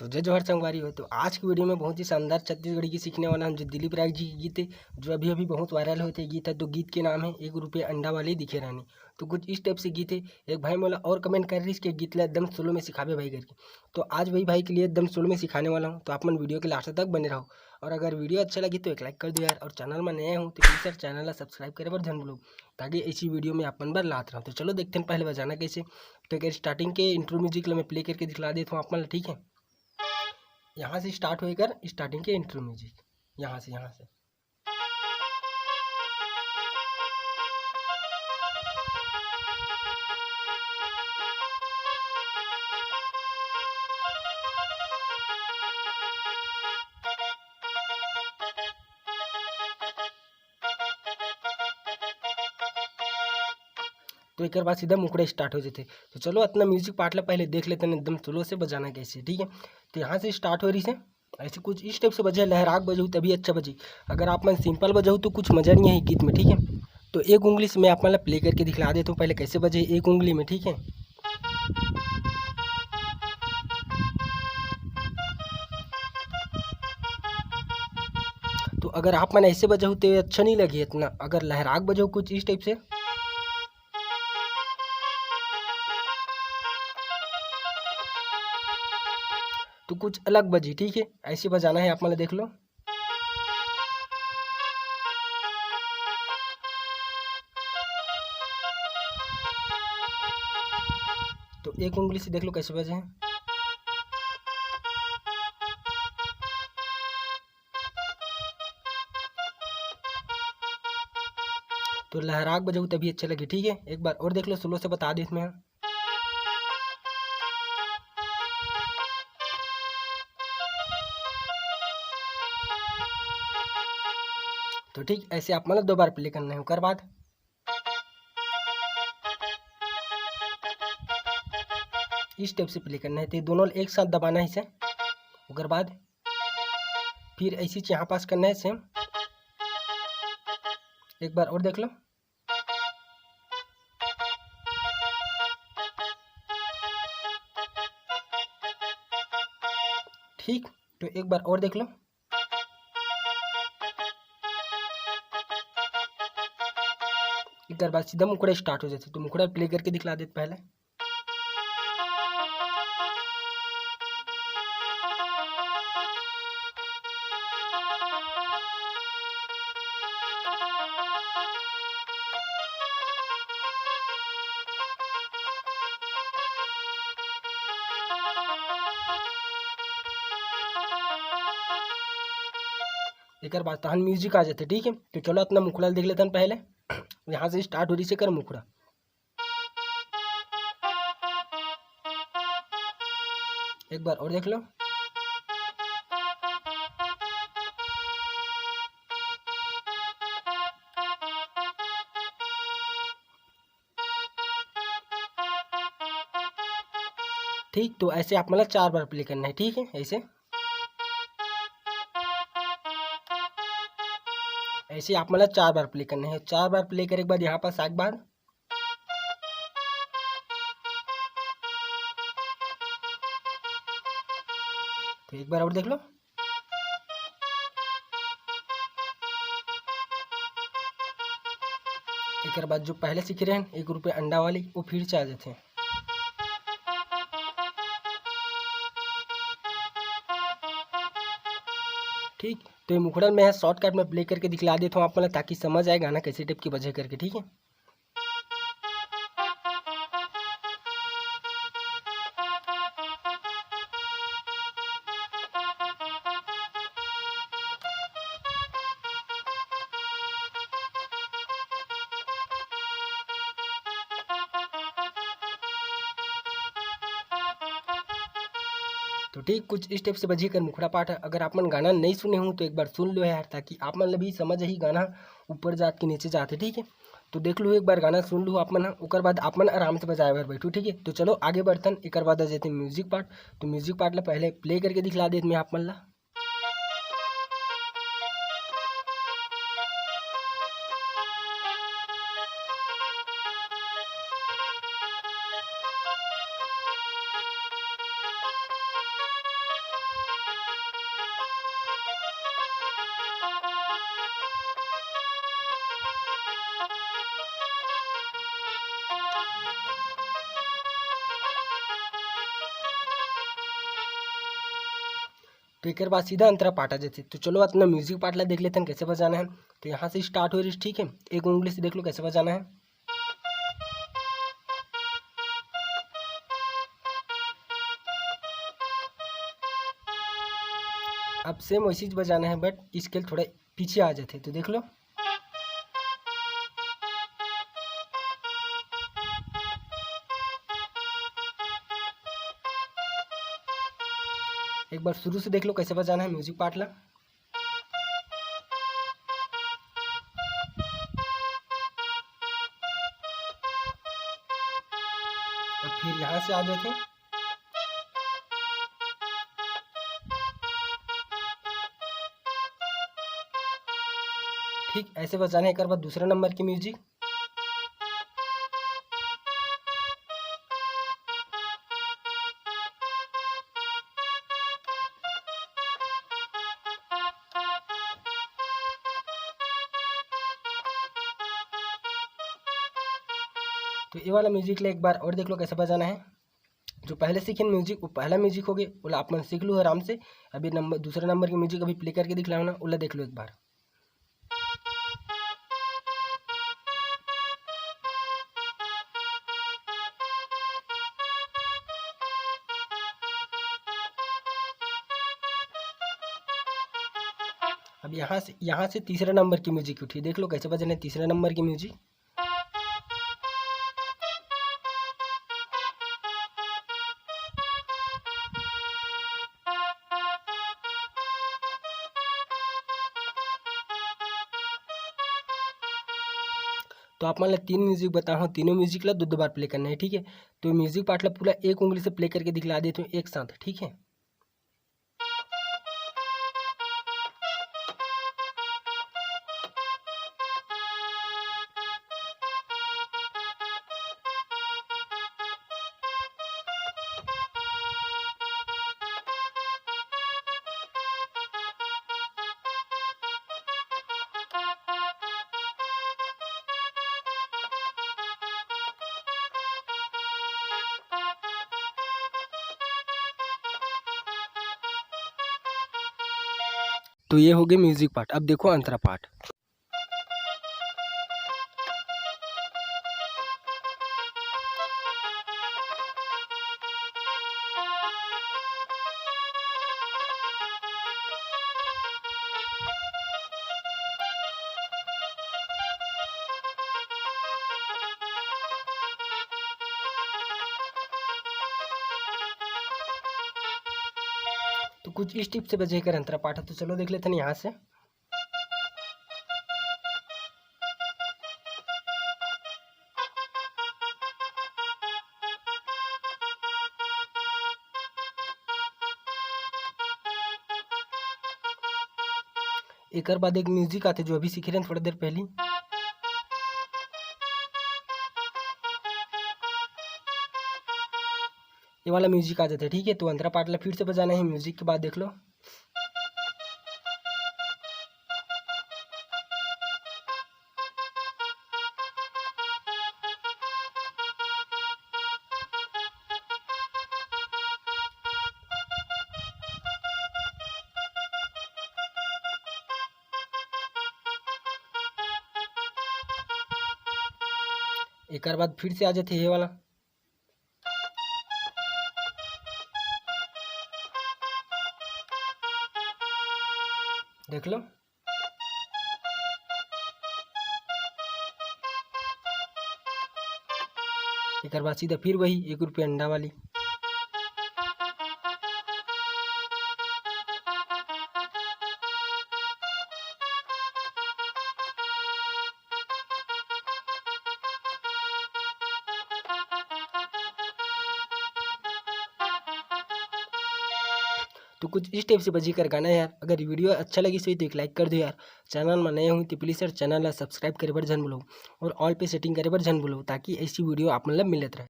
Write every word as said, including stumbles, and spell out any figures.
तो जय जोहार संगवारी हो। तो आज की वीडियो में बहुत ही शानदार छत्तीसगढ़ी गीत सीखने वाला हन, जो दिलीप राय जी के गीत है, जो अभी अभी बहुत वायरल होत हे गीत है। तो गीत के नाम है एक रुपये अंडा वाली दिखे रानी। तो कुछ इस टाइप से गीत है। एक भाई मोला और कमेंट करे रहिस कि गीत ला एकदम स्लो में सिखाबे भाई करके। तो आज वही भाई के लिए एकदम स्लो में सिखाने वाला हूँ, तो आप मन वीडियो के लास्ट तक बने रहो। और अगर वीडियो अच्छा लगी तो एक लाइक कर दो यार, और चैनल में नए हो तो प्लीज यार चैनल ला सब्सक्राइब करे बर झन भूलो, ताकि ऐसी वीडियो में आप मन बर लात रहूँ। तो चलो देखते हैं पहले बजाना कैसे। तो एक स्टार्टिंग के इंट्रो म्यूजिक ला मैं प्ले करके दिखला देता हूँ आप मन ला, ठीक है। यहाँ से स्टार्ट होएकर स्टार्टिंग के इंट्रो म्यूजिक, यहाँ से, यहाँ से। तो एकर बाद सीधा मुखड़ा स्टार्ट हो जाथे। तो चलो, अतना म्यूजिक पार्ट ला पहले देख लेते हैं, एकदम स्लो से बजाना कैसे, ठीक है। तो यहाँ से स्टार्ट हो रही से, ऐसे कुछ इस टाइप से बजे, लहराक बजाऊ तभी अच्छा बजे। अगर आप मन सिंपल बजाऊ तो कुछ मजा नहीं है गीत में, ठीक है। तो एक उंगली से मैं आप मन ला प्ले करके दिखला देता हूँ पहले कैसे बजे एक उंगली में, ठीक है। तो अगर आप मन ऐसे बजाऊ तो अच्छा नहीं लगे इतना, अगर लहराक बजाऊ कुछ इस टाइप से तो कुछ अलग बजी, ठीक है। ऐसे बजाना है आप मन ला, देख लो। तो एक उंगली से देख लो कैसे बजे हैं। तो लहराक बजाऊ तभी अच्छा लगे, ठीक है। एक बार और देख लो, स्लो से बता दे इसमें। तो ठीक ऐसे आप मतलब दो बार प्ले करना है, ओकर बाद इस टाइप से प्ले करना है। तो ये दोनों एक साथ दबाना है इसे, ओकर बाद फिर ऐसी यहाँ पास करना है सेम। एक बार और देख लो। ठीक, तो एक बार और देख लो। एक बार बाद सीधा मुखड़ा स्टार्ट हो जाता है, तो मुखड़ा प्ले करके दिखला देते पहले। एकर बाद तहन म्यूजिक आ जाथे, ठीक है। तो चलो, अपना मुखड़ा देख लेथन पहले। यहाँ से स्टार्ट हो रही से कर मुखड़ा। एक बार और देख लो। ठीक, तो ऐसे आप मतलब चार बार प्ले करना है, ठीक है। ऐसे, ऐसे आप मतलब चार बार प्ले करना है। चार बार प्ले करे के बाद यहाँ पास आए के बाद तो एक बार और देख लो। एकर बाद जो पहले सीखे रहे हैं एक रुपये अंडा वाली, वो फिर से आ जाते हैं। ठीक, तो ये मुखड़ा मैं शॉर्टकट में प्ले करके दिखला देता हूँ आप मतलब, ताकि समझ आए गाना कैसे टाइप की बजे करके, ठीक है। तो ठीक कुछ इस टाइप से बजी कर मुखड़ा पाठ। अगर आप मन गाना नहीं सुने हो तो एक बार सुन लो यार, ताकि आप मन ल भी समझ आही गाना ऊपर जात के नीचे जात हे, ठीक है। तो देख लो, एक बार गाना सुन लो आप मन ह, ओकर बाद आप मन आराम से बजाए बर बैठो, ठीक है। तो चलो आगे बढ़थन, एकर बाद आ जाते म्यूजिक पार्ट। तो म्यूजिक पार्ट ला पहले प्ले करके दिखला देत मैं आप मन ला। तो एकर बाद सीधा अंतरा पाठ आ जाथे। तो चलो, अपना म्यूजिक पार्ट ला देख लेथन, कैसे बजाना है। तो यहाँ से स्टार्ट हो रही, ठीक है, एक उंगली से देख लो कैसे बजाना है। अब सेम वैसे ही बजाना है, बट स्केल थोड़ा पीछे आ जाथे। तो देख लो, एक बार शुरू से देख लो कैसे बजाना है म्यूजिक पार्ट ला। अब फिर यहाँ से आ जाते हैं। ठीक ऐसे बजाना है। एक बार दूसरा नंबर की म्यूजिक। तो ये वाला म्यूजिक ले एक बार और देख लो कैसे बजाना है। जो पहले सीखे म्यूजिक, वो पहला म्यूजिक हो गए, ओला आप मन सीख लो आराम से। अभी नंबर, दूसरा नंबर की म्यूजिक अभी प्ले करके दिखलाओ ना, ओला देख लो एक बार। अब यहाँ से, यहाँ से तीसरा नंबर की म्यूजिक उठी, देख लो कैसे बजने तीसरा नंबर की म्यूजिक। तो आप मन ला तीन म्यूजिक बताहूँ, तीनों म्यूजिक ला दो दो बार प्ले करना है, ठीक है। तो म्यूजिक पार्ट ला पूरा एक उंगली से प्ले करके दिखला देते हूँ एक साथ, ठीक है। तो ये हो गए म्यूजिक पार्ट। अब देखो अंतरा पार्ट। तो कुछ इस टिप से बजे कर अंतरा पाठ है, तो चलो देख लेते हैं यहाँ से। एकर बाद एक म्यूजिक आथे, जो अभी सीखे रहेन थोड़ा देर पहली। ये वाला म्यूजिक आ जाता है, ठीक है। तो अंतरा पार्ट ला फिर से बजाना है, म्यूजिक के बाद देख लो। एकर बाद फिर से आ जाते ये वाला। देख लो, एकर बाद सीधा फिर वही एक रुपया अंडा वाली। तो कुछ इस टाइप से बजी कर गाना है यार। अगर वीडियो अच्छा लगी सही तो एक लाइक कर दो यार। चैनल में नए हुई तो प्लीज यार चैनल ला सब्सक्राइब करे बर झन भूलो और ऑल पे सेटिंग करे बर झन भूलो, ताकि ऐसी वीडियो आप मतलब मिलत रहे।